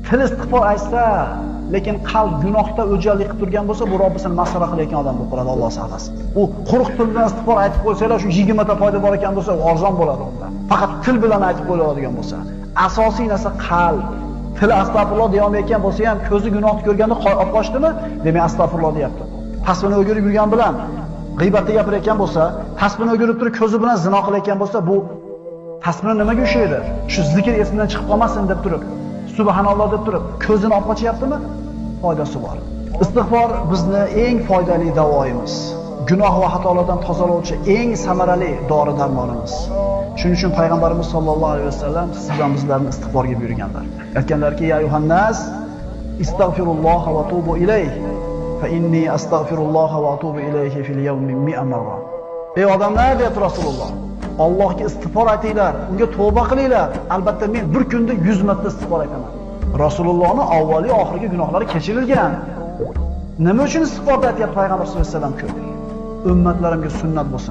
Til istig'for aytsa, lekin qalb gunohda o'jarlik qilib turgan bo'lsa, bu Robbisini masxara qilayotgan odam bo'lib qoladi, Alloh saqlasin. U quruq til bilan istig'for aytib qo'ysanglar, shu 20 ta foyda bor ekan bo'lsa, arzon bo'ladi unda. Faqat til bilan aytib qo'yadigan bo'lsa. Asosiy narsa qalb. Til astag'firulloh deya olmayotgan bo'lsa ham, ko'zi gunohni ko'rganda olib qochdimi? Demak, astag'firulloh deyapti. Tasbihni o'girib yurgan bilan g'iybatni gapirayotgan bo'lsa, tasbihni o'girib turib ko'zi bilan zino qilayotgan bo'lsa, bu tasbihni nimaga ushlaydi? Shu zikr esimdan chiqib qolmasin deb turib, subhanalloh deb turib, ko'zini olib qochyaptimi? Foydasi bor. Istig'for bizni eng foydali davoimiz. Gunoh va xatolardan tozalovchi eng samarali dori-darmonimiz. Shuning uchun payg'ambarimiz sollallohu alayhi vasallam siz bilan bizlarni istig'forga buyurganlar. Aytganlarki: "Ya ayyuhannas, istag'firulloha va tubu ilayh. Fa inni astag'firulloha va atubu ilayhi fil yawmi mi'a marra." Ey odamlar, deyapti Rasululloh, Allohga istig'for aytinglar, unga tavba qilinglar. Albatta men bir kunda 100 marta istig'for aytaman. Rasulullohning avvali oxirgi gunohlari kechirilgan. Nima uchun istig'for aytyapti payg'ambar sollallohu alayhi vasallam ko'p? Ummatlarimga sunnat bo'lsin.